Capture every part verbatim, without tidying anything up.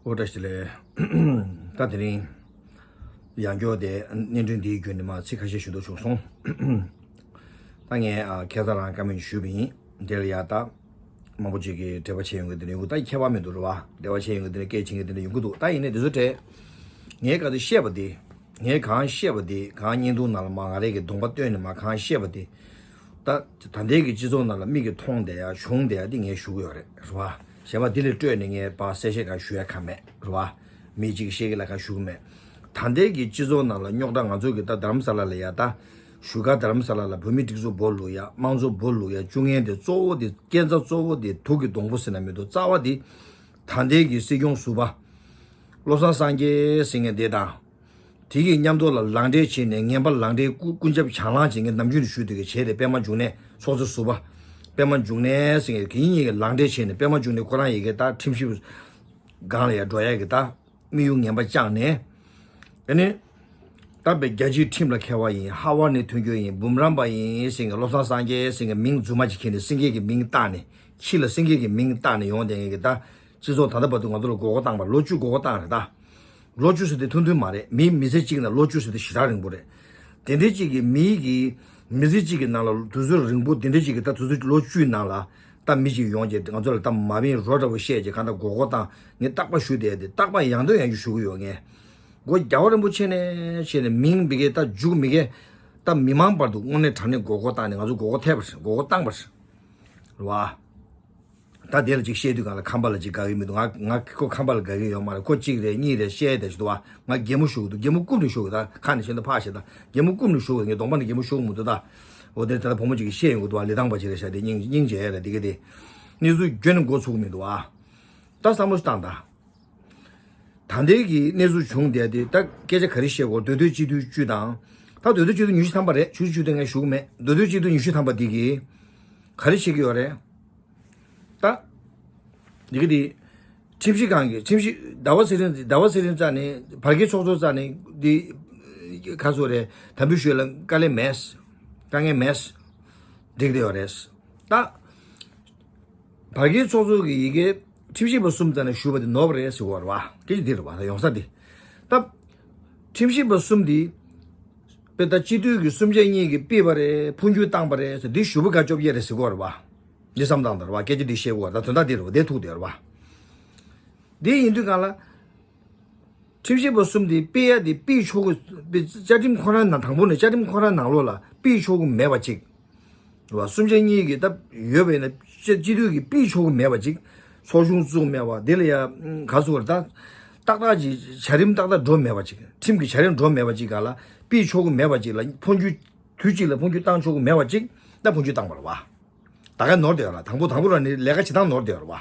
ཨོ་བཀྲ་ཤིས་བདེ་ལེགས། ད་དེ་རིང་ཡང་བསྐྱར་དེ་སྙན་སྒྲོན་འདིའི་བརྒྱུད་ནས་མ་ཚིག་ཁ་ཤས་ཞུ་འདོད་བྱུང་སོང་། ད་ངས་ཨ་ཁ་སང་རང་བཀའ་མོལ་ཞུས་པ་ཡིན། དེ་ལ་ཡ་ད་མང་པོ་ཅིག་གིས་འབྲེལ་བ་བྱས་ཡོང་གི་དེ་འདྲ་ཡོང་གི། ད་ཁྱད་པར་མི་འདུག་རེད་བ། འབྲེལ་བ་བྱས་ཡོང་གི་དེ་འདྲ། སྐད་ཆ་གི་དེ་འདྲ་ཡོང་གི་འདུག་ད་ཡིན་ནའི་དེ་ཚོ་དེ་ངས་ག་དུས་བཤད་པ་དེ། ངས་གང་བཤད་པ་དེ། གང་བརྙན་ཐུང་ནང་ལ་མ་ང་རང་གི་གདོང་པ་སྟོན་ནས་མ་གང་བཤད་པ་དེ། ད་ད་ལྟའི་གི་སྤྱི་ཚོགས་ནང་ལ་མིག་གིས་མཐོང་བསྡད་ཡ་བྱུང་བསྡད་ཡ་དེ་ངས་ཞུ་གི་ཡོད་རེད། རེད་བ། གཞན་པ་དེ་ལས་སྤྲོས་ནས་ངས་ཕར་གསལ་བཤད་གང་ཞུ་ཡ་གང་མེད། རེད་བ། མི་གཅིག་གིས་བཤད་ཀྱི་ལ་གང་ཞུ་གི་མེད། ད་ལྟའི་གི་སྤྱི་ཚོགས་ནང་ལ་རྙོག་དྲ། ང་ཚོ་གི་ད་རྡ་རམ་ས་ལ་ལ་ཡ་ད་བཞུགས་སྒར་རྡ་རམ་ས་ལ་ལ་བོད་མི་སྒྲིག་འཛུགས་སྦོ་ལུག་ཡ། དམངས་གཙོ་སྦོ་ལུག་ཡ། བཅུག་མཁན་དེ་གཙོ་བོ་དེ། རྐྱེན་རྩ་གཙོ་བོ་དེ། དུག་གི་སྡོང་པོ་ཟེར་ན་མི་འདུག་རྩ་བ་དེ་ད་ལྟའི་གི་སྲིད་སྐྱོང་ཟུར་པ་བློ་བཟང་སངས་རྒྱས་ཟེར་མཁན་དེ་དང་། དེ་གི་མཉམ་དུ་ལ་ལག་འབྲེལ་བྱས་ནས། ངན་པ་ལག་འབྲེལ་ཀུ་ཀུན་ཁྱབ་བྱང་ལངས་བྱེད་མཁན། ནམ་རྒྱུན་དུ་ཞུ་དེ་གི་བྱས་ཏེ། པད་མ་འབྱུང་གནས་ཚོགས་གཙོ་ཟུར་པ། པད་མ་འབྱུང་གནས་ཟེར་མཁན་དེ་གཉིས་ཀྱིས་ལག་འབྲེལ་བྱས་ནས། པད་མ་འབྱུང་གནས་ཁོ་རང་ཡི་གེ་ད་ཁྲིམས་ཞིབ་སྒང་ལ་ཡ་འགྲོ་ཡ་གི་ད་དམིགས་ཡུལ་ངན་པ་བཅངས་ནས། ཨ་ནི་ད་བའི་རྒྱལ་སྤྱིའི་ཁྲིམས་ལ་འཁེལ་བ་ཡིན། ཧར་ཝར་ནས་ཐོན་རྒྱུ་ཡིན། འབུམ་རམས་པ་ཡིན་ཟེར་མཁན། བློ་བཟང་སངས་རྒྱས་ཟེར་མཁན་མིང་རྫུན་མ་ཅིག་ཁྱེར་ནས། སེང་གེ་གི་མིང་བཏགས་ནས། ཁྱི་ལ་སེང་གེ་གི་མིང་བཏགས་ནས་ཡོང་བསྡད་མཁན་གྱི་ད་སྤྱི་ཚོགས། ད་ལྟ་བར་དུ་ང་ཚོ་ལ་མགོ་སྐོར་བཏང་བ། ལོ་བཅུ་མགོ་སྐོར་བཏང་རེད་ད། ལོ་བཅུ་ཟེར་དེ་ཐུང་ཐུང་མ་རེད། མི་མི་ཚེ་གཅིག་ནང་ལོ་བཅུ་ཟེར་དེ་ཞེ་དྲག་རིང་པོ་རེད། དེ་འདྲའི་གཅིག་གི་མི་གི་མི་ཚེ་གཅིག་གི་ནང་ལ་དུས་ཚོད་རིང་པོ་དེ་འདྲའི་གཅིག་གི་ད་དུས་ཚོད་ལོ་བཅུའི་ནང་ལ་ད་མི་གཅིག་ཡོང་རྗེས་ང་ཚོ་ལ་ད་མ་བིན་རོ་འདྲ་པོ་བཤད་རྗེས་གང་ལྟར་མགོ་སྐོར་བཏང་། ངས་རྟག་པར་ཞུ་བསྡད་དེ། རྟག་པར་ཡང་དུ་ཡང་དུ་ཞུ་གི་ཡོད། ངས་མགོ་རྒྱ་བོ་རིང་པོ་བྱས་ནས་བྱས་ནས་མིང་མི་འགེལ། ད་མཇུག་མི་འགེལ། ད་མི་མང་བར་དུ་དངོས་གནས་དྲང་གནས་མགོ་སྐོར་བཏང་ནས་ང་ཚོ་མགོ་སྐོར་ཐེབས་པ་རེད། མགོ་སྐོར་བཏང་པ་རེད། རེད་བ། ད་དེ་ལ་ཅིག་བཤད་དུས་སྒང་ལ་ཁམས་པ་ལ་ཅིག་དགའ་གི་མི་འདུག་ང་ང་ཁོ་ཁམས་པ་ལ་དགའ་གི་ཡོད་མ་རེད། ཁོ་གཅིག་རེད་གཉིས་རེད་བཤད་བསྡད་ཞིག་འདུག་བ། ང་གད་མོ་ཤོར་གི་འདུག་གད་མོ་རྐུབ་ནས་ཤོར་གི། ད་ཁ་ནས་བཤད་ན་ཕར་བཤད། ད་གད་མོ་རྐུབ་ནས་ཤོར་གི། ངས་གདོང་པ་ནས་གད་མོ་ཤོར་གི་མི་འདུག་ད་འོ་དེ་ད་ལྟ་བུ་མོ་ཅིག་གིས་བཤད་ཡོང་གི་འདུག་བ། ལི་ཐང་པ་ཅིག་རེད་ཤག་དེ་སྙིང་སྙིང་རྗེ་རེད། དེ་གི་དེ་གནས་ཚུལ་རྒྱུན་ནས་མགོ་ཚུགས་གི་མི་འདུག་བ། ད་བསམ་བློ་ཞིག་བཏང་ད། ད་ལྟའི་གི་གནས་ཚུལ་བྱུང་བསྡད་དེ། ད་སྐད་ཆ་ག་རེ་བཤད་དགོས། མདོ་སྟོད་སྤྱི་འཐུས་བཅུ་དང་། ད་མདོ་སྟོད་སྤྱི་འཐུས་ཉི་ཤུ་ཐམ་པ་རེད། ཆུ་ཚོད་བཅུ་དེ་ངས་ཞུ་གི་མེད། མདོ་སྟོད་སྤྱི་འཐུས་ཉི་ཤུ་ཐམ་པ་འདི་གིས་ག་རེ་བྱེད་ཀྱི་ཡོད་རེད། ད་འདི་གི་འདི་ཁྲིམས་ཞིབ་ཁང་གི་ཁྲིམས་ཞིབ། ཟླ་བ་ཚེ་རིང་། ཟླ་བ་ཚེ་རིང་རྩ་ནས། བར་བརྒལ་ཚོགས་གཙོ་རྩ་ནས་འདི་ག་ཚོད་རེད། དམ་འབུལ་ཞུས་ལ་དཀའ་ལས་མེད། དཀའ་ངལ་མེད། འགྲིག་བསྡད་ཡོད་རེད། ད་བར་བརྒལ་ཚོགས་གཙོ་གི་ཡི་གེ་ཁྲིམས་ཞིབ་པ་གསུམ་རྩ་ནས་ཞུས་པ་དེ་ནོར་བ་རེད་ཟེར་གྱི་ཡོད་རེད་བ། སྐད་ཆ་འདི་རེད་བ། ད་ཡོང་ས་འདི། ད་ཁྲིམས་ཞིབ་པ་གསུམ་འདི་དཔེ་ད་སྤྱི་འཐུས་ཀྱི་གསུམ་ཆ་གཉིས་ཀྱིས་ཕུད་པ་རེད། འཕོ་འགྱུར་བཏང་པ་རེད་ཟེར། འདི་ཞུ་བ་དགའ་སྐྱོབ་ཡས་རེད་ཟེར་གྱི་ཡོད་རེད་བ། འདི་བསམ་བཏང་དང་རེད་བ། སྐད་ཆ་འདི་བཤད་དགོས་རེད། ད་དོན་དག་འདི་རེད་བ། འདི་ཐུག་བསྡད་ཡོད་རེད་བ། འདི་ཡིན་དུས་སྒང་ལ། ཁྲིམས་ཞིབ་པ་གསུམ་དེ་ཕུད་ཡ་དེ་ཕུད་ཆོག་གི། བཅའ་ཁྲིམས་ཁོ་རང་ནང་། དང་པོ་ནས་བཅའ་ཁྲིམས་ཁོ་རང་ནང་ལོགས་ལ་ཕུད་ཆོག་གི་མེད་པ་ཅིག་རེད་བ། གསུམ་ཆ་གཉིས་ཀྱི་ད་ཡོད་པ་ཡིན་ན་སྤྱི་སྤྱི་འཐུས་ཀྱིས་ཕུད་ཆོག་གི་མེད་པ་ཅིག་ཚོགས་ཆུང་བཙུགས་མེད་པ། དེ་ལ་ཡ་ག་ཟེར་དགོས་རེད། ད་ཏག་ཏག་ཅིག་བྱ་རིམ་ཏག་ཏག་འགྲོ་མེད་པ་ཅིག་ཁྲིམས་ཀྱི་བྱ་རིམ་འགྲོ་མེད་པ་ཅིག་སྒང་ལ་ཕུད་ཆོག་གི་མེད་པ་ཅིག་ལ། འཕོ་འགྱུར་དུས་གཅིག་ལ་འཕོ་འགྱུར་བཏང་ཆོག་གི་མེད་པ་ཅིག་ད་འཕོ་འགྱུར་བཏང་པ་རེད་བ། ད་ག་ནོར་བསྡད་ཡོད་ར། དང་པོ་དང་པོ་ར་ནི་ལས་ཀ་བྱེད་སྟངས་ནོར་བསྡད་ཡོད་ར་བ།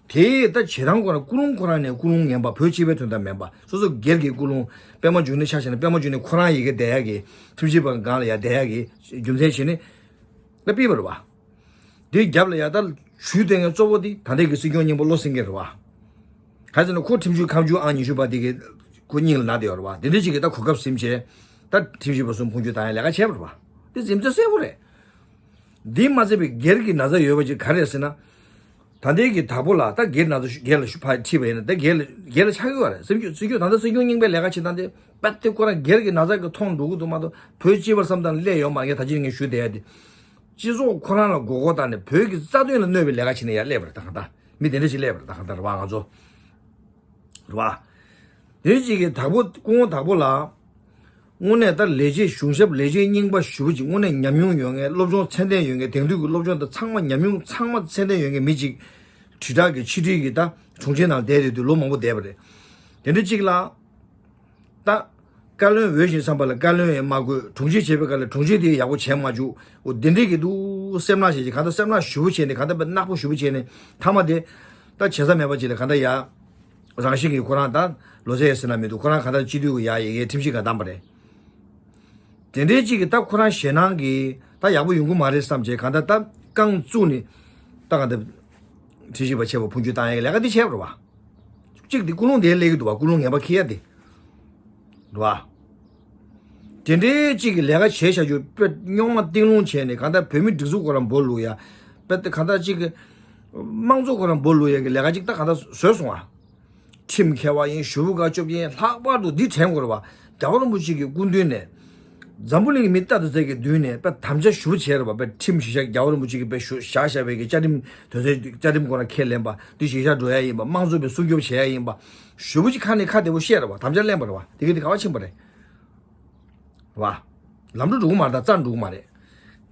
དེ་ད་བྱེད་སྟངས་ཁོ་རང་ཀུན་སློང་ཁོ་རང་ནས་ཀུན་སློང་ངན་པ། བོད་སྤྱི་པའི་དོན་དག་མིན་པ། སོ་སོ་སྒེར་གྱི་ཀུན་སློང་། པད་མ་འབྱུང་གནས་ཆ་བཞག་ན་པད་མ་འབྱུང་གནས་ཁོ་རང་ཡི་གེ་བསྡད་ཡག་གི། ཁྲིམས་ཞིབ་པ་སྒང་ལ་ཡ་བསྡད་ཡག་གི་རྒྱུ་མཚན་བྱས་ནས་ལ་ཕུད་པ་རེད་བ། དེའི་རྒྱབ་ལ་ཡ་ད་ཇུས་འདོན་མཁན་གཙོ་བོ་དེ་ད་ལྟའི་གི་སྲིད་སྐྱོང་སྙིང་པོ་བློ་སེང་གེ་རེད་བ། ག་ཟེར་ན་ཁོ་ཁྲིམས་ཞིབ་ཁང་ཆུང་ཨང་ཉི་ཤུ་པ་དེ་གི་ཁོ་སྙིང་ལ་ན་བསྡད་ཡོད་རེད་བ། དེ་འདྲ་ཅིག་གི་ད་གོ་སྐབས་ཟིན་བྱས་ད་ཁྲིམས་ཞིབ་པ་གསུམ་འཕོ་འགྱུར་བཏང་ཡག་ལས་ཀ་བྱས་པ་རེད་བ། དེ་འཛེམ་ཟོན་གསལ་པོ་རེད། འདི་མ་ཚད་པའི་སྒེར་གྱི་ན་ཚ་ཡོད་པ་ཅིག་ག་རེ་རེད་ཟེར་ན། ད་ལྟའི་གི་དྭགས་པོ་ལ་ད་སྒེར་ན་ཚ་ཞུ། སྒེར་ལ་ཞུ་ཕར་ཁྲིད་པ་ཡིན་ན་ད་སྒེར་ལ་སྒེར་ལ་ཆགས་ཀྱི་ཡོད་རེད། སྲིད་སྐྱོང་སྲིད་སྐྱོང་ད་ལྟ་སྲིད་སྐྱོང་རྙིང་པའི་ལས་ཀ་བྱེད་སྟངས་དེ་དཔེ་དེ་ཁོ་རང་སྒེར་གྱི་ན་ཚ་གི་མཐོང་འགྲོ་གི་འདུག་མ་གཏོགས་བོད་སྤྱི་པར་བསམ་སྟངས་སླེབས་ཡོད་མ་རེད། ད་ཅི་ངས་ཞུ་བསྡད་ཡ་དེ། སྤྱི་ཚོགས་ཁོ་རང་ལ་མགོ་སྐོར་བཏང་ནས་བོད་ཀྱི་རྩ་དོན་ལ་གནོད་པའི་ལས་ཀ་བྱེད་ནས་ཡར་སླེབས་པ་རེད། ད་གང་ལྟར་མི་དེ་འདྲ་ཞིག་སླེབས་པ་རེད། ད་གང་ལྟར་རེད་བ། ང་ཚོ་རེད་བ། དེ་གཅིག་གི་དྭགས་པོ། སྐུ་ངོ་དྭགས་པོ་ལགས། དངོས་གནས་ད་ལས་བྱེད་གཞུང་ཞབས་ལས་བྱེད་རྙིང་པ་ཞེ་པོ་ཅིག་དངོས་གནས་ཉམས་མྱོང་ཡོད་མཁན། སློབ་སྦྱོང་ཚད་ལྡན་ཡོད་མཁན། དེང་དུས་ཀྱི་སློབ་སྦྱོང་དང་ཚང་མ་ཉམས་མྱོང་ཚང་མ་ཚད་ལྡན་ཡོད་མཁན་མི་གཅིག་དྲིལ་བསྒྲགས་ཀྱི་ཕྱི་དྲིལ་གྱི་ད་དྲུང་ཆེ་ནང་བསྡད་རེད་དུས་ལོ་མང་པོ་བསྡད་པ་རེད། དེ་འདྲ་གཅིག་ལ། ད་བཀའ་བློན་འོས་ཤིང་འཚམས་པ་ལ་བཀའ་བློན་ཡང་མ་བསྐོས། དྲུང་ཆེ་བྱས་པའི་སྐབས་ལ་དྲུང་ཆེ་དེ་ཡག་པོ་བྱས་མ་བཅུག་འོ་དེ་འདྲས་ཀྱི་འདུག་སེམས་ནག་བྱས་ཀྱི། གང་ལྟར་སེམས་ནག་ཞེ་པོ་བྱས་ནས། གང་ལྟར་དཔེ་ནག་པོ་ཞེ་པོ་བྱས་ནས། མཐའ་མ་དེ་ད་བྱེད་ས་མེད་པ་ཅིག་ལ་གང་ལྟར་ཡ། རང་བཞིན་གྱིས་ཁོ་རང་ད་ལོ་ཚད་ཟེར་ན་མི་འདུག་ཁོ་རང་གང་ལྟར་སྤྱི་འཐུས་ཀྱི་ཡ་ཡི་གེ་ཁྲིམས་ཞིབ་ཁང་བདམས་པ་རེད། དེ་འདྲའི་གཅིག་གིས་ད་ཁོ་རང་ཞེད་སྣང་གིས་ད་ཡག་པོ་ཡོང་གི་མ་རེད་བསམ་བྱས། གང་ལྟར་ད་རྐང་བཙུགས་ནས་ད་གང་ལྟར་ཁྲིམས་ཞིབ་པ་ཆེན་པོ་འཕོ་འགྱུར་བཏང་ཡག་གི་ལས་ཀ་འདི་བྱས་པ་རེད་བ། གཅིག་དེ་ཀུན་སློང་དེ་སླེབས་ཀྱི་འདུག་བ། ཀུན་སློང་ངན་པ་འཁྱེར་ཡ་དེ། རེད་བ། དེ་འདྲའི་གཅིག་གི་ལས་ཀ་བྱས་བཞག་རྒྱུ་དཔེ་རྙོག་མ་གཏིང་སློང་བྱས་ནས། གང་ལྟར་བོད་མི་སྒྲིག་འཛུགས་ཁོ་རང་འབོ་ལུག་ཡ། དཔེ་དེ་གང་ལྟར་གཅིག་གི་དམངས་གཙོ་ཁོ་རང་འབོ་ལུག་ཡ་གི་ལས་ཀ་གཅིག་ད་གང་ལྟར་བཟོས་སོང་བ། ཁྲིམས་འཁྱེར་བ་ཡིན། ཞུ་བོ་ག་སྐྱོབ་ཡིན། ལྷག་པར་དུ་འདི་དྲན་དགོས་རེད་བ། རྒྱལ་བ་རིན་པོ་ཆེ་གི་སྐུ་མདུན་ནས། འཛམ་བུ་གླིང་གི་མི་ལྟ་དུ་ཚད་ཀྱི་མདུན་ནས་དཔེ་དམ་བཅའ་ཞུ་བྱས་རེད་བ། དཔེ་ཁྲིམས་གཞི་བཞག་རྒྱལ་བ་རིན་པོ་ཆེ་གི་དཔེ་ཞུ་བཞག་བཞག་པའི་གི་བཅའ་ཁྲིམས་དོན་ཚན་བཅའ་ཁྲིམས་སྐོར་ལ་ཁས་ལེན་པ་འདི་གཞི་བཞག་འགྲོ་ཡ་ཡིན་པ། དམངས་གཙོ་བའི་སྲུང་སྐྱོབ་བྱེད་ཡ་ཡིན་པ། ཞུ་བོ་ཅིག་ཁ་ནས་ཁ་བདེ་པོ་བཤད་རེད་བ། དམ་བཅའ་ལེན་པ་རེད་བ། དེ་གི་དེ་ག་བ་ཕྱིན་པ་རེད་བ། ལམ་འགྲོ་འགྲོ་གི་མ་རེད། ད་རྩ་འགྲོ་གི་མ་རེད།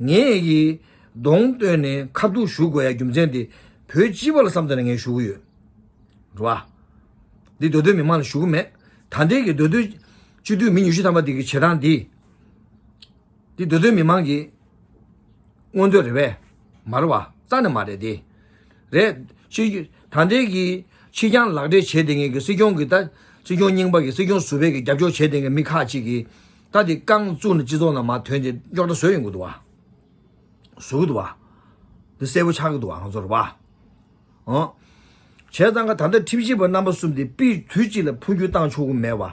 ངས་ཀྱི་གདོང་སྟོན་ནས་ཁ་ཐུག་ཞུ་དགོས་ཡ་རྒྱུ་མཚན་དེ་བོད་སྤྱི་པ་ལ་བསམ་བཏང་ནས་ངས་ཞུ་གི་ཡོད། རེད་བ། འདི་མདོ་སྟོད་མི་མང་ལ་ཞུ་གི་མེད། ད་ལྟའི་གི་མདོ་སྟོད་སྤྱི་འཐུས་མི་ཉི་ཤུ་ཐམ་པ་འདི་གི་བྱེད་སྟངས་འདི། འདི་མདོ་སྟོད་མི་མང་གི་མངོན་འདོད་རེད་པས། མ་རེད་བ། རྩ་ནས་མ་རེད་དེ། རེད། ཕྱི་ད་ལྟའི་གི་ཕྱི་རྐྱང་ལག་འབྲེལ་བྱེད་བསྡད་མཁན་གི་སྲིད་སྐྱོང་གི་ད་སྲིད་སྐྱོང་རྙིང་པ་གི་སྲིད་སྐྱོང་ཟུར་པའི་གི་རྒྱབ་སྐྱོར་བྱེད་བསྡད་མཁན་མི་ཁག་ཅིག་གིས་ད་དེ་རྐང་བཙུགས་ནས་སྤྱི་ཚོགས་ནང་མར་ཐོན་ཏེ་རྙོག་དྲ་བཟོས་ཡོང་གི་འདུག་བ། བཟོ་གི་འདུག་བ། འདི་གསལ་པོ་ཆགས་ཀྱི་འདུག་བ། ང་ཚོར་བ། ཨོ། བྱས་ཙང་ག་ད་ལྟ་ཁྲིམས་ཞིབ་པ་རྣམ་པ་གསུམ་དེ་དཔེ་དུས་གཅིག་ལ་འཕོ་འགྱུར་བཏང་ཆོག་གི་མེད་བ།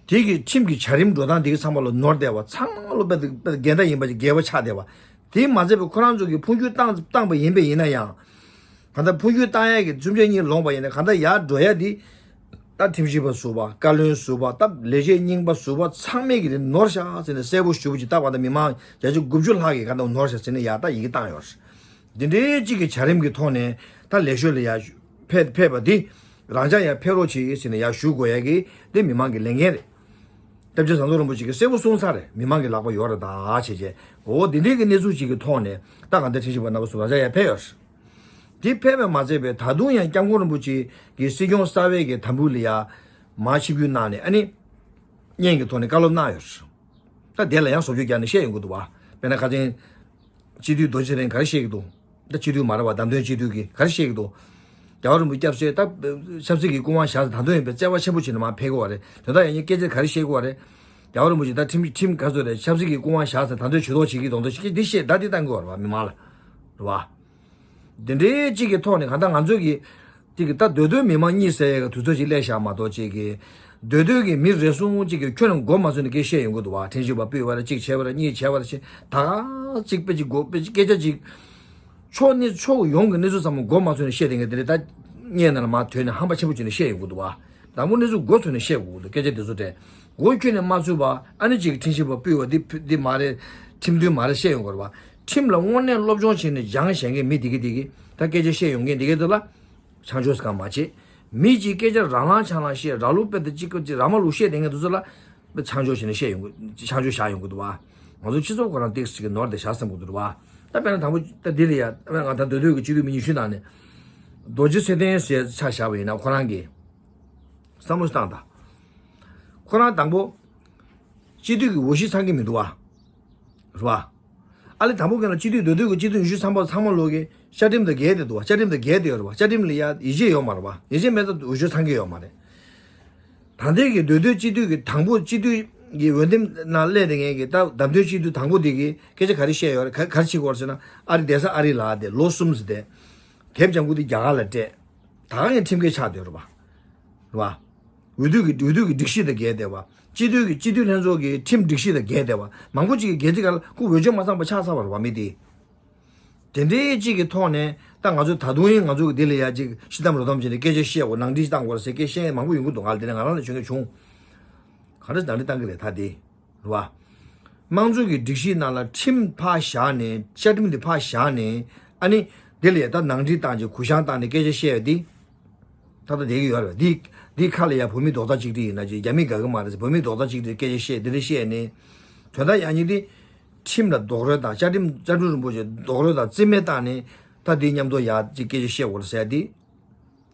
དེ་གི་ཁྲིམས་ཀྱི་བྱ་རིམ་འགྲོ་སྟངས་དེ་གི་ཚང་མ་ལ་ནོར་བསྡད་བ། ཚང་མ་ལ་དཔེ་དཔེ་འགལ་ཟླ་ཡིན་པ་ཅིག་འགལ་བ་ཆགས་བསྡད་བ། དེ་མ་ཚད་པའི་ཁོ་རང་ཚོ་གི་འཕོ་འགྱུར་བཏང་བཏང་པ་ཡིན་པ་ཡིན་ན་ཡང་། ག་ད་འཕོ་འགྱུར་བཏང་ཡ་གི་བཙུན་ཆ་གཉིས་ལོངས་པ་ཡིན་ན་ག་ད་ཡར་འགྲོ་ཡ་དེ། ད་ཁྲིམས་ཞིབ་པ་ཟུར་པ། བཀའ་བློན་ཟུར་པ། ད་ལས་བྱེད་རྙིང་པ་ཟུར་པ་ཚང་མས་གི་དེ་ནོར་ཤག་ཟེར་ནས་གསལ་པོ་ཞུ་བ་ཅིག་ད་བར་ད་མི་མང་བརྒྱ་ཆ་དགུ་བཅུ་ལྷག་གིས་ག་ད་ནོར་ཤག་ཟེར་ནས་ཡར་ད་ཡི་གེ་བཏང་ཡོད་རེད། འདི་འདྲའི་གཅིག་གི་བྱ་རིམ་གྱི་ཐོག་ནས་ད་ལས་ཤོར་ལ་ཡར་ཕེབས་ཕེབས་པ་འདི་རང་ཅག་ཡར་ཕེབས་རོགས་བྱེད་ཟེར་ནས་ཡར་ཞུ་དགོས་ཡ་གི་འདི་མི་མང་གི་ལས་འགན་རེད། སྐྱབས་རྗེ་ཟམ་གདོང་རིན་པོ་ཆེ་གིས་གསལ་པོ་གསུངས་ཚར་རེད། མི་མང་གི་ལག་པ་ཡོད་རེད་ད་བྱས་བྱས། འོ་འདི་འདྲའི་གི་གནས་ཚུལ་ཅིག་གི་ཐོག་ནས་ད་ག་འདི་ཁྲིམས་ཞིབ་པ་རྣམ་པ་ཚོ་རང་ཅག་ཡར་ཕེབས་ཡོད་རེད། དེ་ཕེབས་པས་མ་ཚད་པའི་ད་དུང་ཡང་སྐྱབས་མགོན་རིན་པོ་ཆེ་གི་སྲིད་སྐྱོང་གསར་པའི་གི་དམ་འབུལ་ལ་ཡ་མར་ཆིབས་བསྒྱུར་གནང་ནས་ཨ་ནི་བརྙན་གྱི་ཐོག་ནས་བཀའ་སློབ་གནང་ཡོད་རེད། ད་དེ་ལ་ཡང་བཟོ་བཅོས་རྒྱག་ནས་བཤད་ཡོང་གི་འདུག་བ། དཔེར་ན་ཁ་ཆེན་སྤྱི་འཐུས་རྡོ་རྗེ་ཚེ་རིང་ག་རེ་བཤད་ཀྱི་འདུག་ད་སྤྱི་འཐུས་མ་རེད་བ། བདམས་ཐོན་སྤྱི་འཐུས་ཀྱིས་ག་རེ་བཤད་ཀྱི་འདུག་རྒྱལ་བ་རིན་པོ་ཆེ་སྐྱབས་སུ་ད་ཆབ་སྲིད་ཀྱི་སྐུ་དབང་བཞག་ཚེ་ད་དུང་ཡིན་པའི་བརྩེ་བ་ཆེན་པོ་བྱས་ནས་མར་ཕེབས་ཀྱི་བ་རེད། དོན་དག་ཡང་སྙིང་སྐད་ཆ་ག་རེ་བཤད་ཀྱི་བ་རེད། རྒྱལ་བ་རིན་པོ་ཆེ་ད་ཁྲིམས་ཁྲིམས་ག་ཚོད་རེད། ཆབ་སྲིད་ཀྱི་སྐུ་དབང་བཞག་ཚེ་ད་དུང་ཇུས་གཏོགས་བྱེད་ཀྱི་གདོང་ཐོག་ཞིག་འདི་བཤད་ད་འདི་བཏང་དགོས་བ་རེད་བ། མི་མང་ལ་རེད་བ། འདི་འདྲའི་གཅིག་གི་ཐོག་ནས་གང་ལྟར་ང་ཚོས་ཀྱི་གཅིག་གི་ད་སྡོད་སྡོད་མི་མང་གཉིས་ཟེར་ཡ་གི་དུས་ཚོད་ཅིག་སླེབས་བཞག་མ་གཏོགས་གཅིག་གི་སྡོད་སྡོད་ཀྱི་མི་རེ་ཟུང་གཅིག་གི་ཁྱོན་ནས་མགོ་མ་ཚོས་ནས་སྐད་བཤད་ཡོང་གི་འདུག་བ། ཁྲིམས་ཞིབ་པ་སྤོས་པ་རེད། གཅིག་བྱས་པ་རེད། གཉིས་བྱས་པ་རེད་ཅེས་ད་ག་གཅིག་དཔེ་གཅིག་མགོ་དཔེ་གཅིག་སྐད་ཆ་གཅིག་ཕྱོགས་ནས་ཕྱོགས་ཡོངས་ཀྱི་གནས་ཚུལ་ཚང་མ་མགོ་མ་ཚོས་ནས་བཤད་བསྡད་མཁན་དེ་འདྲ་ད་བརྙན་ནང་ལ་མར་ཐོན་ནས་ཧམ་པ་ཆེན་པོ་བྱས་ནས་བཤད་ཡོང་གི་འདུག་བ། དང་པོ་གནས་ཚུལ་མགོ་ཚོས་ནས་བཤད་དགོས་ཀྱི་འདུག་སྐད་ཆ་དེ་ཚོ་དྲན། མགོ་ཁྱོན་ནས་མ་ཚོས་པ་ཨ་ནི་གཅིག་ཁྲིམས་ཞིབ་པ་སྤོས་པ་འདི་འདི་མ་རེད། ཁྲིམས་མཐུན་མ་རེད་བཤད་ཡོང་གི་རེད་བ། ཁྲིམས་ལ་དངོས་གནས་སློབ་སྦྱོང་བྱས་ནས་སྦྱངས་བཞག་མཁན་མི་འདི་གི་འདི་གི་ད་སྐད་ཆ་བཤད་ཡོང་མཁན་འདི་གི་འདི་ལ་ཆང་ཆོས་སུ་གང་མ་བྱེད། མི་གཅིག་སྐད་ཆ་རང་ལང་ཆང་ལང་བཤད། ར་ལུག་དཔེ་དེ་གཅིག་གཅིག་ར་མ་ལུག་བཤད་བསྡད་མཁན་དེ་ཚོ་ལ་དཔེ་ཆང་ཆོས་བྱས་ནས་བཤད་ཡོང་གི་ཆང་ཆོས་བཞག་ཡོང་གི་འདུག་བ། ང་ཚོ་སྤྱི་ཚོགས་ཁོ་རང་ཏིག་ཅིག་གི་ནོར་དེ་བཞག་བསམ་གི་འདུག་བ། ད་དཔེར་ན་དང་པོ་ད་འདི་ལ་ཡ་ང་ད་སྡོད་སྡོད་ཀྱི་སྤྱི་འཐུས་མི་ཉི་ཤུ་ནང་ནས་རྡོ་རྗེ་ཚེ་བརྟན་ཟེར་ཆ་བཞག་པ་ཡིན་ན་ཁོ་རང་གི་བསམ་བློ་བཏང་དང་། ཁོ་རང་དང་པོ་སྤྱི་འཐུས་ཀྱི་འོས་གཞི་ཚང་གི་མི་འདུག་བ། རེད་བ། ཨ་ལེ་དང་པོ་གན་ལ་སྤྱི་འཐུས་སྡོད་སྡོད་ཀྱི་སྤྱི་འཐུས་ཉི་ཤུ་ཚང་པ་ཚང་མ་ལོག་གི་བཅའ་ཁྲིམས་དང་འགལ་ཏེ་འདུག་བ། བཅའ་ཁྲིམས་དང་འགལ་ཏེ་ཡོད་རེད་བ། བཅའ་ཁྲིམས་ལ་ཡ་ཡིད་ཆེས་ཡོད་མ་རེད་བ། ཡིད་ཆེས་མེད་ཙང་འོས་ཤོག་ཚང་གི་ཡོད་མ་རེད། ད་ལྟའི་གི་སྡོད་སྡོད་སྤྱི་འཐུས་ཀྱི་དང་པོ་སྤྱི་འཐུས་ཀྱི་འོས་འདེམས་ནང་སླེབས་བསྡད་མཁན་གྱི་ད་བདམས་ཐོན་སྤྱི་འཐུས་དང་པོ་དེ་གི་སྐད་ཆ་ག་རེ་བཤད་ཡོད་རེད། ག་ག་རེ་བྱེད་ཀྱི་ཡོད་རེད་ཟེར་ན། ཨ་རི་བསྡད་ས་ཨ་རི་ལ་བསྡད། ལོ་གསུམ་ཙམ་བསྡད། དེབ་ལྗང་ཁུ་དེ་རྒྱ་གར་ལ་སྤྲད། ད་ག་ངས་ཁྲིམས་འགལ་ཆགས་བསྡད་ཡོད་རེད་བ། རེད་བ། འོས་བསྡུ་གི་འོས་བསྡུ་གི་སྒྲིག་གཞི་དང་འགལ་བསྡད་པ། སྤྱི་འཐུས་ཀྱི་སྤྱི་འཐུས་ལྷན་ཚོགས་ཀྱི་ཁྲིམས་སྒྲིག་གཞི་དང་འགལ་བསྡད་པ། མང་པོ་ཅིག་གིས་འགལ་ཚིག་ག་ལ་ཁོ་འོས་ཆོས་མ་ཚང་པ་ཆགས་ཚར་བ་རེད་བ་མི་དེ། དེ་འདྲའི་གཅིག་གི་ཐོག་ནས་ད་ང་ཚོ་ད་དུང་ཡང་ང་ཚོ་གི་འདི་ལ་ཡ་གཅིག་ཤི་གཏམ་རོ་གཏམ་བྱས་ནས་སྐད་ཆ་བཤད་དགོས། ནང་འགྲིག་བཏང་དགོས་རེད་ཟེར་སྐད་བཤད་མཁན་མང་པོ་ཡོང་གི་འདུག་ང་ལ་དེ་ནས་ང་རང་ལ་བྱུང་མཁན་བྱུང་། ག་རེ་ནང་འགྲིག་བཏང་གི་རེད་ད་དེ། རེད་བ། དམངས་གཙོ་གི་སྒྲིག་གཞི་ནང་ལ་ཁྲིམས་ཕར་བཞག་ནས་བཅའ་ཁྲིམས་དེ་ཕར་བཞག་ནས་ཨ་ནི་དེ་ལ་ཡ་ད་ནང་འགྲིག་བཏང་བྱས་གུ་བཤངས་བཏང་ནས་སྐད་ཆ་བཤད་ཡ་དེ། ད་ལྟ་བསྡད་ཀྱི་ཡོད་རེད། འདི་འདི་ཁ་ལ་ཡ་བོད་མི་རྡོག་རྩ་གཅིག་སྒྲིལ་ཡིན་ན་ཅི་རྒྱ་མི་དགའ་གི་མ་རེད་ཟེར། བོད་མི་རྡོག་རྩ་གཅིག་སྒྲིལ་སྐད་ཆ་བཤད་འདི་འདྲ་བཤད་ནས། དོན་དག་ཡག་ཉེས་འདི་ཁྲིམས་ལ་རྡོག་རོལ་དང་བཅའ་ཁྲིམས་བཅའ་ཁྲིམས་རིན་པོ་ཆེ་རྡོག་རོལ་དང་རྩིས་མེད་བཏང་ནས་ད་འདི་མཉམ་དུ་ཡ་ཅིག་སྐད་ཆ་བཤད་དགོས་རེད་ཟེར་ཡ་འདི།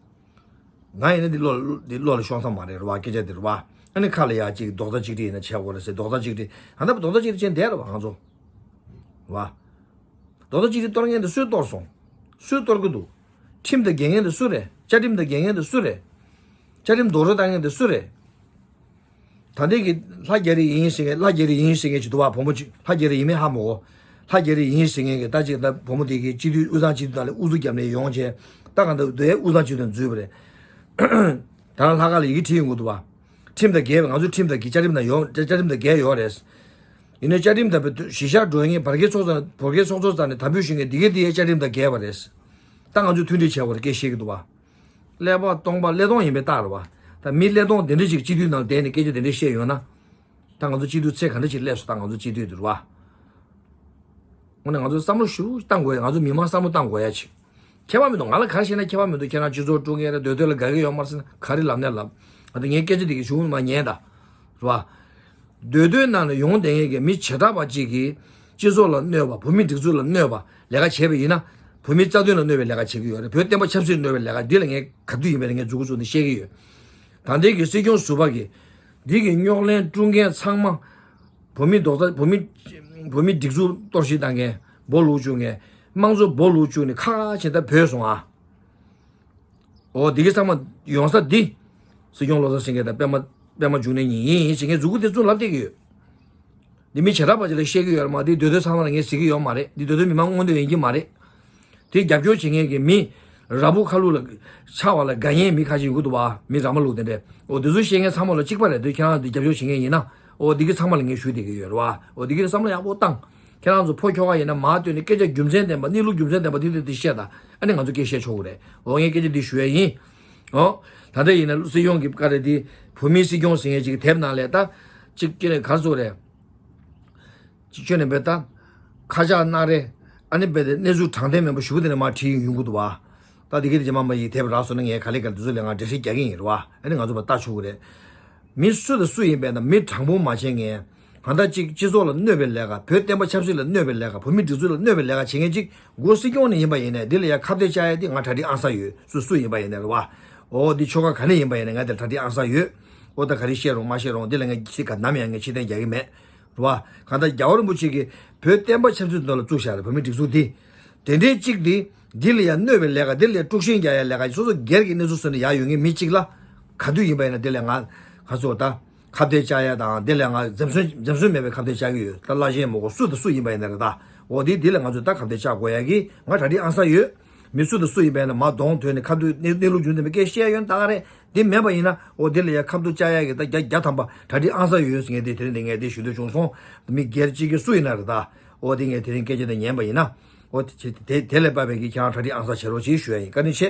ང་ཡིན་ན་འདི་བློ་འདི་བློ་ལ་ཤོང་ས་མ་རེད་རེད་བ། སྐད་ཆ་འདི་རེད་བ། ཨ་ནི་ཁ་ལ་ཡ་ཅིག་རྡོག་རྩ་གཅིག་སྒྲིལ་ཡིན་ན་བྱས་དགོས་རེད་ཟེར། རྡོག་རྩ་གཅིག་སྒྲིལ་ཨ་ད་རྡོག་རྩ་གཅིག་སྒྲིལ་བྱས་བསྡད་རེད་བ་ང་ཚོ། རེད་བ། རྡོག་རྩ་གཅིག་སྒྲིལ་གཏོར་མཁན་དེ་སུས་གཏོར་སོང་། སུས་གཏོར་གི་འདུག་ཁྲིམས་དང་འགལ་མཁན་དེ་སུ་རེད། བཅའ་ཁྲིམས་དང་འགལ་མཁན་དེ་སུ་རེད། བཅའ་ཁྲིམས་རྡོག་རོལ་བཏང་མཁན་དེ་སུ་རེད། ད་ལྟའི་གི་ལྷ་རྒྱ་རི་ཡིན་ཟེར་མཁན་ལྷ་རྒྱ་རི་ཡིན་ཟེར་མཁན་ཅིག་འདུག་བ། བུ་མོ་ཅིག་ལྷ་རྒྱ་རི་ཡིན་མིན་ཧ་མ་གོ། ལྷ་རྒྱ་རི་ཡིན་ཟེར་མཁན་གི་ད་ཅིག་ད་བུ་མོ་དེ་གི་སྤྱི་འཐུས་དབུས་གཙང་སྤྱི་འཐུས་དང་ལ་དབུ་འཛུགས་བརྒྱབ་ནས་ཡོང་བྱས་ད་ག་ད་དེ་དབུས་གཙང་སྤྱི་འཐུས་དང་འཛུལ་བ་རེད། ད་ལྷ་ཁང་ལ་ཡི་གེ་བྲིས་ཡོང་གི་འདུག་བ། ཁྲིམས་དང་འགལ་བའི་ང་ཚོའི་ཁྲིམས་དང་གི་བཅའ་ཁྲིམས་དང་ཡོང་བཅའ་ཁྲིམས་དང་འགལ་ཡོད་རེད། ཡིན་ནའི་བཅའ་ཁྲིམས་དང་གཞི་བཞག་འགྲོ་མཁན་བར་བརྒལ་ཚོགས་ཚོགས་བར་བརྒལ་ཚོགས་གཙོ་རྩ་ནས་དམ་འབུལ་ཞུ་མཁན་འདི་གའི་འདི་ཡའི་བཅའ་ཁྲིམས་དང་འགལ་བ་རེད། ད་ང་ཚོས་མཐུན་སྒྲིལ་བྱས་པར་སྐད་བཤད་ཀྱི་འདུག་བ། ཀླད་པ་སྟོང་པ་ཀླད་སྟོང་ཡིན་པའི་རྟགས་རེད་བ། ད་མི་ཀླད་སྟོང་དེ་འདྲ་ཞིག་སྤྱི་འཐུས་ནང་བསྡད་ནས་སྐད་ཆ་དེ་འདྲ་བཤད་ཡོང་ན། ད་ང་ཚོ་སྤྱི་འཐུས་ཚད་ག་འདྲ་ཞིག་སླེབས་སོང་། ད་ང་ཚོ་སྤྱི་འཐུས་དེ་རེད་བ། དངོས་གནས་ང་ཚོ་བསམ་བློ་ཞིབ་བཏང་དགོས་ཡ། ང་ཚོ་མི་མང་བསམ་བློ་བཏང་དགོས་ཡ་ཅིག་ཁྱད་པར་མི་འདུག་ང་ལ་ག་རེ་བཤད་ན་ཁྱད་པར་མི་འདུག་ཁྱེད་རང་སྤྱི་ཚོགས་དཀྲུག་མཁན་རེད། སྡོད་སྡོད་ལ་དགའ་གི་ཡོད་མ་རེད་ཟེར་ན་ག་རེ་ལབ་ནས་ལབ། ང་ཚོ་ངའི་སྐད་ཆ་དེ་གི་གཞུང་མ་ཉན་ད། རེད་བ། སྡོད་སྡོད་ནང་ནས་ཡོང་བསྡད་མཁན་གྱི་མི་བྱེ་བྲག་པ་གཅིག་གིས་སྤྱི་ཚོགས་ལ་གནོད་པ། བོད་མི་སྒྲིག་འཛུགས་ལ་གནོད་པ་ལས་ཀ་བྱས་པ་ཡིན་ན། བོད་མི་རྩ་དོན་ལ་གནོད་པའི་ལས་ཀ་བྱེད་ཀྱི་ཡོད་རེད། བོད་བསྟན་པ་ཆབ་སྲིད་ལ་གནོད་པའི་ལས་ཀ་འདི་ལ་ངས་ག་དུས་ཡིན་པ་ལ་ངས་མཛུབ་གུ་བཙུགས་ནས་བཤད་ཀྱི་ཡོད། ད་ལྟའི་གི་སྲིད་སྐྱོང་ཟུར་པ་གིས་འདི་གི་རྙོག་གླེང་དཀྲུག་མཁན་ཚང་མ། བོད་མི་རྡོག་རྩ། བོད་མི། བོད་མི་སྒྲིག་འཛུགས་གཏོར་བཤིག་བཏང་མཁན། སྦོ་ལུག་བཅུག་མཁན། དམངས་གཙོ་སྦོ་ལུག་བཅུག་ནས་ཁ་ཁ་བྱས་ད་བོད་སོང་ཨ། འོ་འདི་གི་ཚང་མ་ཡོང་ས་འདི། སྲིད་སྐྱོང་བློ་བཟང་སེང་གེ་དང་པད་མ། པད་མ་འབྱུང་གནས་གཉིས་ཡིན་ཡིན་ཞེས་ངས་མཛུབ་གུ་དེ་ཚོ་ལབ་བསྡད་ཀྱི་ཡོད། འདི་མི་བྱེ་བྲག་པ་ཅིག་ལ་བཤད་ཀྱི་ཡོད་རེད་མ། འདི་སྡོད་སྡོད་ཚང་མ་ལ་ངས་ཟེར་གྱི་ཡོད་མ་རེད། འདི་སྡོད་སྡོད་མི་མང་མངོན་འདོད་ཡིན་གྱི་མ་རེད། དེ་རྒྱབ་སྐྱོར་བྱེད་མཁན་གྱི་མི། ར་སྤུ་ཁ་ལུག་ལ་ཆགས་པ་ལ་དགའ་མཁན་མི་ཁ་ཤས་ཡོང་གི་འདུག་བ། མི་ར་མ་ལུག་དེ་འདྲས། འོ་འདི་ཚོ་བཤད་མཁན་ཚང་མ་ལ་གཅིག་པ་རེད། འདི་ཁྱེད་རང་འདི་རྒྱབ་སྐྱོར་བྱེད་མཁན་ཡིན་ན། འོ་འདི་གི་ཚང་མ་ལ་ངས་ཞུ་བསྡད་ཀྱི་ཡོད་རེད་བ། འོ་འདི་གི་བསམ་བློ་ཡག་པོ་བཏང་། ཁྱེད་རང་ཚོ་ཕོ་ཁྱོ་ག་ཡིན་ན་མ་ལྟོས་ནས་སྐད་ཆ་རྒྱུ་མཚན་ལྡན་པ། གནས་ལུགས་རྒྱུ་མཚན་ལྡན་པ་དེ་དེ་དེ་བཤད་ད། ཨ་ནི་ང་ཚོ་སྐད་བཤད་ཆོག་གི་རེད། འོ་ངས་སྐད་ཆ་འདི་ཞུ་ཡ་ཡིན། འོ། ད་ལྟ་ཡིན་ན་སྲིད་སྐྱོང་གི་བཀའ་རེད་དེ། བོད་མིའི་སྲིད་སྐྱོང་ཟེར་མཁན་ཅིག་གི་དེབ་ནང་ལས་ད། གཅིག་སྐྱེ་ནས་གར་སོང་རེད། གཅིག་ཁྱོན་ནས་བས་ད། ཁ་ཆག་སྣ་རལ། ཨ་ནི་བས་དེ་གནས་ཚུལ་དྲང་བདེན་མེད་པ་ཞུ་བ་དེ་ནས་མར་བྲིས་ཡོང་གི་འདུག་བ། ད་དེ་གི་དེ་རྗེས་མ་མ་ཡིག་དེབ་རག་སོང་ན་ངས་ག་ལེ་ག་ལེ་དེ་ཚོ་ལས་ང་འགྲེལ་བཤད་རྒྱག་གི་ཡིན་རེད་བ། ཨ་ནི་ང་ཚོ་མར་ལྟ་ཆོག་གི་རེད། མི་སུ་དང་སུ་ཡིན་པས་ན་མི་དྲང་པོ་མ་བྱེད་མཁན། གང་ལྟར་གཅིག་སྤྱི་ཚོགས་ལ་གནོད་པའི་ལས་ཀ། བོད་བསྟན་པ་ཆབ་སྲིད་ལ་གནོད་པའི་ལས་ཀ། བོད་མི་སྒྲིག་འཛུགས་ལ་གནོད་པའི་ལས་ཀ་བྱེད་མཁན་གཅིག་འགོ་སྲིད་སྐྱོང་ནས་ཡིན་པ་ཡིན་ནའི་འདི་ལ་ཡང་ཁ་གཏད་བཅག་ཡ་འདི་ང་གྲ་སྒྲིག་ཨང་གསར་ཡོད། སུ་སུ་ཡིན་པ་ཡིན་ནའི་རེད་བ། འོ་འདི་ཆོལ་ཁ་ག་ནས་ཡིན་པ་ཡིན་ནའི་ང་འདིར་གྲ་སྒྲིག་ཨང་གསར་ཡོད། འོ་ད་ག་རེ་བཤད་རུང་མ་བཤད་རུང་འདི་ལ་ངས་ཅི་ག་ནམ་ཡང་ངས་ཕྱིར་འཐེན་རྒྱག་གི་མེད། རེད་བ། གང་ལྟར་རྒྱལ་བ་རིན་པོ་ཆེ་གིས་བོད་བསྟན་པ་ཆབ་སྲིད་ཐོག་ལ་བཙུགས་བཞག་རེད། བོད་མི་སྒྲིག་འཛུགས་འདི། དེ་འདྲའི་གཅིག་འདི། འདི་ལ་ཡང་གནོད་པའི་ལས་ཀ། འདི་ལ་ཡང་དཀྲུག་ཤིང་རྒྱག་ཡའི་ལས་ཀ། སོ་སོ་སྒེར་གྱི་གནས་ཚུལ་བཟོས་ནས་ཡར་ཡོང་མཁན་མི་གཅིག་ལ། ག་དུས་ཡིན་པ་ཡིན་ན་འདི་ལ་ང་། ག་ཚོད་ད། ཁ་གཏད་བཅག་ཡ་དང་འདི་ལ་ང་འཛེམ་ཟོན་འཛེམ་ཟོན་མེད་པའི་ཁ་གཏད་བཅག་གི་ཡོད། ད་བླ་ཆེན་མོ་གོ་སུ་དང་སུ་ཡིན་པ་ཡིན་ན་རེད་ད། འོ་འདི་འདི་ལ་ང་ཚོས་ད་ཁ་གཏད་བཅག་དགོས་ཡ་གི་ང་གྲ་སྒྲིག་ཨང་གསར་ཡོད། མི་སུ་དང་སུ་ཡིན་པ་ཡིན་ན་མར་གདོང་ཐོན་ནས་ཁ་གཏད་གནས་གནས་ལུགས་རྒྱུ་མཚན་མེད་སྐད་བཤད་ཡ་ཡོད་ན་ད་ག་རེད། འདི་མེད་པ་ཡིན་ན་འོ་འདི་ལ་ཡ་ཁ་གཏད་བཅག་ཡ་གི་ད་བརྒྱ་བརྒྱ་ཐམ་པ་གྲ་སྒྲིག་ཨང་གསར་ཡོད་ཟེར་མཁན་དེ་དེ་རིང་འདི་ངས་དེ་ཞུ་འདོད་བྱུང་སོང་། མི་སྒེར་གཅིག་གི་སུ་ཡིན་ན་རེད་ད། འོ་འདི་ངས་དེ་རིང་སྐད་ཆ་འདི་ཉན་པ་ཡིན་ན། འོ་དེ་དེ་དེ་ལས་བབས་པའི་གི་ཁྱེད་རང་གྲ་སྒྲིག་ཨང་གསར་བྱེད་རོགས་གྱིས་ཞུ་ཡ་ཡིན། བཀའ་དྲིན་ཆེ།